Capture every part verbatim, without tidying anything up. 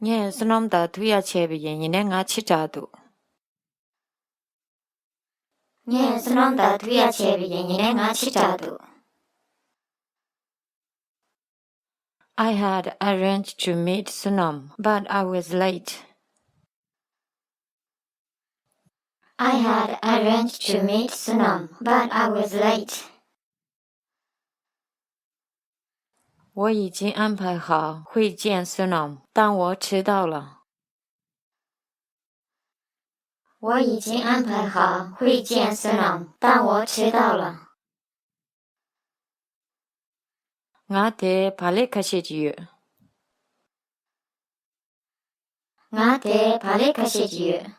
ངས་བསོད་ནམས་དང་ཐུག་ཡ་བྱས་པ་ཡིན། ཡིན་ནའི་ང་ཕྱི་དྲགས་འདུག་ངས་བསོད་ནམས་དང་ཐུག་ཡ་བྱས་པ་ཡིན། ཡིན་ནའི་ང་ཕྱི་དྲགས་འདུག I had arranged to meet Sunam, but I was late. I had arranged to meet Sunam, but I was late. 我已经安排好会见苏南，但我迟到了。我已经安排好会见苏南，但我迟到了。ང་དེ་བག་ལེབ་ཁ་ཤས་ཅིག་ཡོད། ང་དེ་བག་ལེབ་ཁ་ཤས་ཅིག་ཡོད།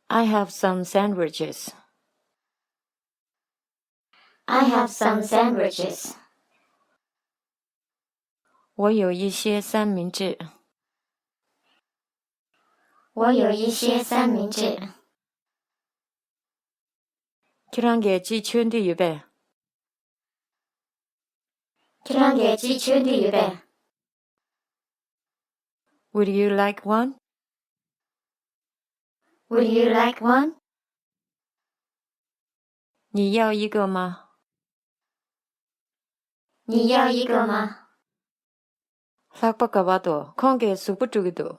I have some sandwiches. I have some sandwiches. 我有一些三明治。我有一些三明治。 ཁྱེད་རང་གིས་ཅིག་མཆོད་འདོད་ཡོད་པས། ཁྱེད་རང་གིས་ཅིག་མཆོད་འདོད་ཡོད་པས། Would you like one? Would you like one? 你要一个吗？你要一个吗？ ལྷགས་པ་ག་པར་འདུག་ཁོང་གིས་གཟུགས་པོ་བཀྲུ་གི་འདུག་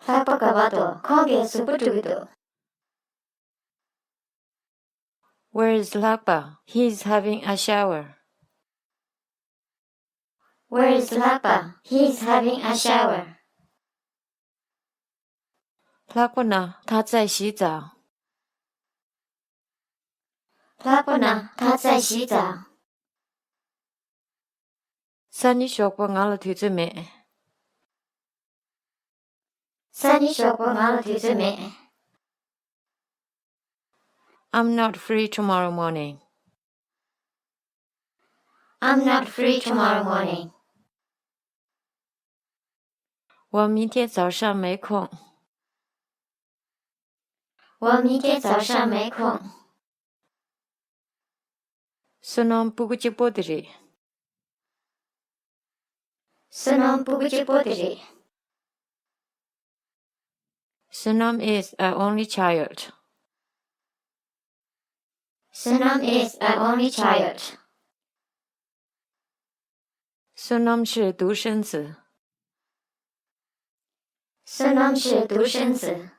ལྷགས་པ་ག་པར་འདུག་ཁོང་གིས་གཟུགས་པོ་བཀྲུ་གི་འདུག Where is ལྷགས་པ? He is having a shower. Where is ལྷགས་པ? He is having a shower. ལྷགས་པ་ན་ད་ཚར་བཞི་ཙམ། ལྷགས་པ་ན་ད་ཚར་བཞི་ཙམ། སང་ཉིན་ཞོགས་པ་ང་ལ་དུས་ཚོད་མེད། སང་ཉིན་ཞོགས་པ་ང་ལ་དུས་ཚོད་མེད། I'm not free tomorrow morning. I'm not free tomorrow morning. 我明天早上没空。我明天早上没空。 བསོད་ནམས་སྤུ་གུ་གཅིག་པོ་དེ་རེད། བསོད་ནམས་སྤུ་གུ་གཅིག་པོ་དེ་རེད། Sonam is an only child. Sonam is an only child. 苏南是独生子。苏南是独生子。